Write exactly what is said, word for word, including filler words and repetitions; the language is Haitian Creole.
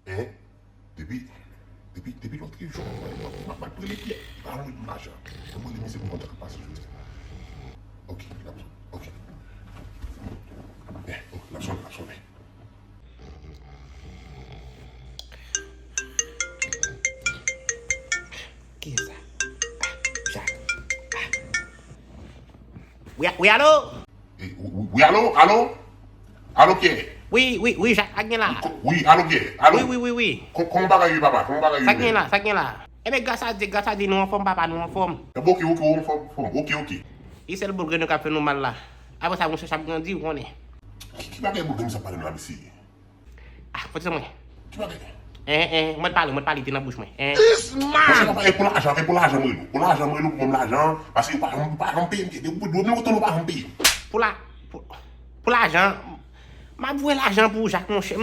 Hein? Depi, depi, depi lòt jou, m ap, m ap rele Pyè. Li pa janm ret pou lajan. Mwen rele misye pou kontak pase jis. Ok, l ap, ok. Eh, oh, l ap sonnen, l ap sonnen. Kiyès sa? Ah, Jak. Ah. Wi, wi, alo? Eh, wi, wi, wi, alo, alo? Alo, Pyè? Wi, wi, wi, Jak, sa k gen la? Wi, alo, Pyè? Alo? Wi, wi, wi, wi. Kò-, kòman bagay yo ye, papa? Kòman bagay yo ye? Sa k gen la? Sa k gen la? Enben, gras a Dye, gras a Dye, nou anfòm, papa, nou anfòm. Enben, ok, ok, ou anfòm, anfòm. Ok, ok. E sèl boul grenn yo k ap fè nou mal la. Apre sa, monchè, chak grandi, ou konnen. Ki, ki bagay boul grenn sa pale nou la, mesye? Ah, fòti mwen. Ki bagay? Eh, eh, mwen pale, mwen pale, te nan bouch mwen. Eh. Monchè, papa, e pou lajan, e pou lajan mwen lou. Pou lajan mwen lou, pou mwen lajan, paske ou pa janm, ou pa janm peye m, de ou dwe m lontan, ou pa janm peye m. Pou la, pou, pou lajan, m ap voye lajan pou ou, Jak, monchè.